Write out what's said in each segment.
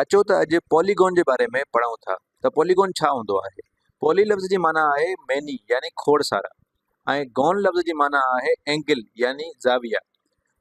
اچو ته اڄ پوليگون جي باري ۾ پڙهون ٿا ته پوليگون ڇا هوندو آهي. پولي لفظ جي معنيٰ آهي ميني يعني کوڙ سارا ۽ گون لفظ جي معنيٰ آهي اينگل يعني زاويه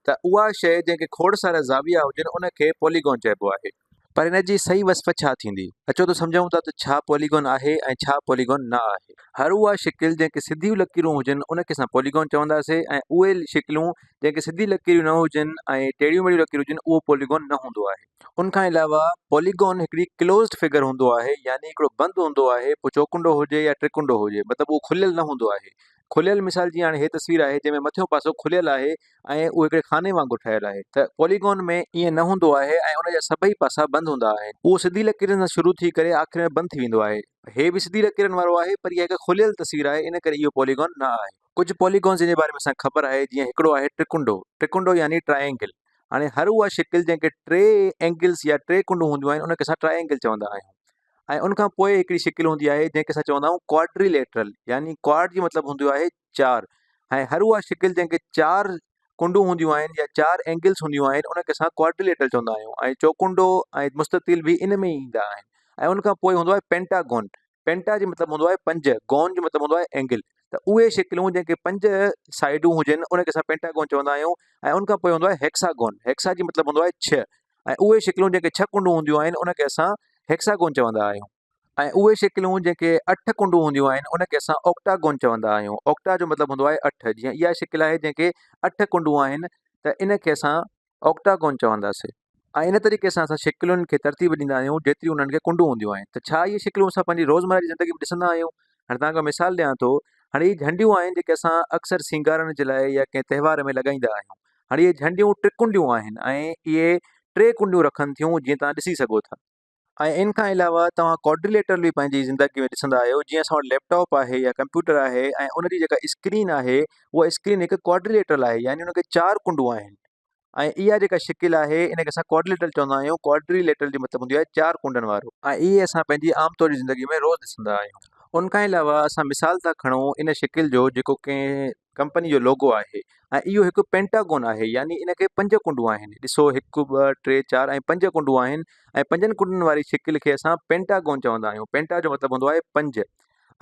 ته اها شيء جنهن کي کوڙ سارا زاويا هجن ان کي پوليگون چئبو آهي. پر ان جي صحيح وصف ڇا ٿيندي؟ اچو ته سمجهون ٿا ته ڇا پوليگون آهي ۽ ڇا پوليگون نه آهي. هر اها شڪل جنهن کي سڌيون لڪيرون هجن ان کي اسان پوليگون چونداسين ۽ اهي شڪلون جنهن کي سڌي لڪيرون نه هجن ۽ ٽيڙيون ميڙيون لڪيرون هجن اهو پوليگون نه هوندو آهي. ان کان علاوه پوليگون هڪڙي ڪلوزڊ فگر هوندو آهي يعني هڪڙو بند هوندو آهي پوء چوڪنڊو هجي يا ٽرڪنڊو هجي مطلب اهو کليل نه هوندو آهي کليل مثال جيئن هاڻي هي تصوير آهي جنهن ۾ مٿيون پاسو کليل آهي ۽ اهو هڪڙي خاني وانگر ٺهيل آهي ته پوليگون ۾ ائين نه هوندو آهي ۽ ان جا سڀئي پاسا بند هوندا آهن اهو سڌي لڪيرن سان شروع ٿي ڪري آخر ۾ بند ٿي ويندو آهي هي به سڌي لڪيرن وارو آهي پر اها هڪ کليل تصوير آهي ان ڪري اهو پوليگون نه آهي. ڪجهه پوليگونز جن جي باري ۾ اسان کي خبر آهي جيئن هڪڙو آهي ٽرڪنڊو ٽرڪنڊو يعني ٽرائينگل هاڻي هر اها شڪل جنهن کي ٽي اينگلز يا ٽي ڪنڊون هونديون آهن ان کي اسان ٽرائينگل چوندا آهيون ۽ ان کان پوء هڪڙي شڪل هوندي آهي جنهن کي اسان چوندا آهيون ڪواڊريليٽرل يعني ڪواڊ جو مطلب هوندو آهي چار ۽ هر اها شڪل جنهن کي چار ڪنڊون هونديون آهن يا چار اينگلز هونديون آهن ان کي اسان ڪواڊريليٽرل چوندا آهيون ۽ چوڪنڊو ۽ مستطيل به ان ۾ ئي ايندا آهن ۽ ان کان پوء هوندو آهي پينٽاگون پينٽا جو مطلب هوندو آهي پنج، گون جو مطلب هوندو آهي اينگل ته اهي شڪلون جنهن کي پنج سائيڊون هجن ان کي اسان پينٽاگون چوندا آهيون ۽ ان کان پوء هوندو آهي هيڪساگون هيڪسا جو مطلب هوندو آهي ڇهه ۽ اهي شڪلون جنهن کي ڇهه ڪنڊون هونديون آهن ان کي اسان هيڪساگون چوندا آهيون ۽ اهي شڪلون جنهن کي اٺ ڪنڊون هونديون آهن ان کي اسان اوڪٽاگون چوندا آهيون اوڪٽا جو مطلب هوندو آهي اٺ جيئن اها شڪل آهي جنهن کي اٺ ڪنڊون آهن ته ان کي اسان اوڪٽاگون چونداسين ۽ ان طريقي سان اسان شڪلن کي ترتيب ڏيندا آهيون جيتريون انهن کي ڪنڊون هونديون آهن ته ڇا اهي شڪلون اسان پنهنجي روزمره جي زندگي ۾ ڏسندا آهيون هاڻي توهان کي مثال ڏيان ٿو هاڻي هي جهنڊيون آهن جيڪي اسان اڪثر سينگارڻ جي لاء يا ڪنهن تهوار ۾ لڳائيندا آهيون هاڻي اهي جهنڊيون ٽڪنڊيون آهن ۽ اهي ٽي ڪنڊيون رکن ٿيون جيئن توهان ڏسي سگهو ٿا. ۽ ان کان علاوه توهان ڪواڊريليٽرل به پنهنجي زندگي ۾ ڏسندا آهيو جيئن اسان وٽ ليپ ٽاپ آهي يا ڪمپيوٽر آهي ۽ ان جي جيڪا اسڪرين آهي اها اسڪرين هڪ ڪواڊريليٽرل آهي يعني ان کي چار ڪنڊون آهن ۽ اها جيڪا شڪل آهي ان کي اسان ڪواڊريليٽرل چوندا آهيون ڪواڊريليٽرل جو مطلب هوندو آهي چار ڪنڊن وارو ۽ اهي اسان پنهنجي عام طور جي زندگي ۾ روز ڏسندا آهيون ان کان علاوه اسان مثال ٿا کڻون ان شڪل جو جيڪو ڪنهن ڪمپني جو لوگو آهي ۽ اهو هڪ پينٽاگون آهي يعني ان کي پنج ڪنڊون آهن ڏسو هڪ ٻه ٽي چار ۽ پنج ڪنڊون آهن ۽ پنجن ڪنڊن واري شڪل کي اسان پينٽاگون چوندا آهيون پينٽا جو مطلب هوندو آهي پنج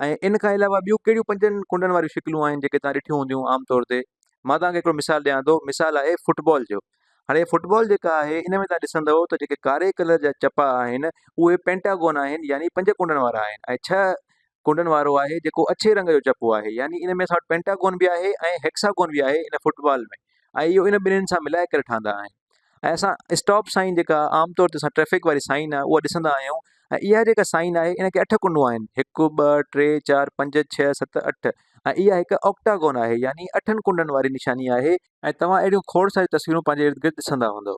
۽ ان کان علاوه ٻيون ڪهڙيون پنجن ڪنڊن واريون شڪلون آهن جيڪي تان ڏٺيون هونديون عام طور تي مان توهان کي هڪڙو مثال ڏيان ٿو مثال آهي فٽبال جو هاڻي فٽبال جيڪا آهي ان ۾ تان ڏسندو ته جيڪي ڪاري ڪلر جا چپا آهن اهي پينٽاگون آهن يعني پنج ڪنڊن وارا آهن ۽ ڇهه ڪنڊن وارو آهي جيڪو اڇي رنگ جو چپو آهي يعني ان ۾ اسان وٽ پينٽاگون به آهي ۽ هيڪساگون به آهي ان فٽبال ۾ ۽ اهو ان ٻنهين سان ملائي ڪري ٺهندا آهن ۽ اسان اسٽاپ سائن جيڪا عام طور تي اسان ٽريفڪ واري سائن آهي اها ڏسندا آهيون ۽ اها جيڪا سائن آهي ان کي اٺ ڪنڊون آهن هڪ ٻه ٽي چار پنج ڇهه ست اٺ ۽ اها هڪ آڪٽاگون آهي يعني اٺن ڪنڊن واري نشاني آهي ۽ توهان اهڙيون کوڙ ساريون تصويرون پنهنجي ارد گرد ڏسندا هوندؤ.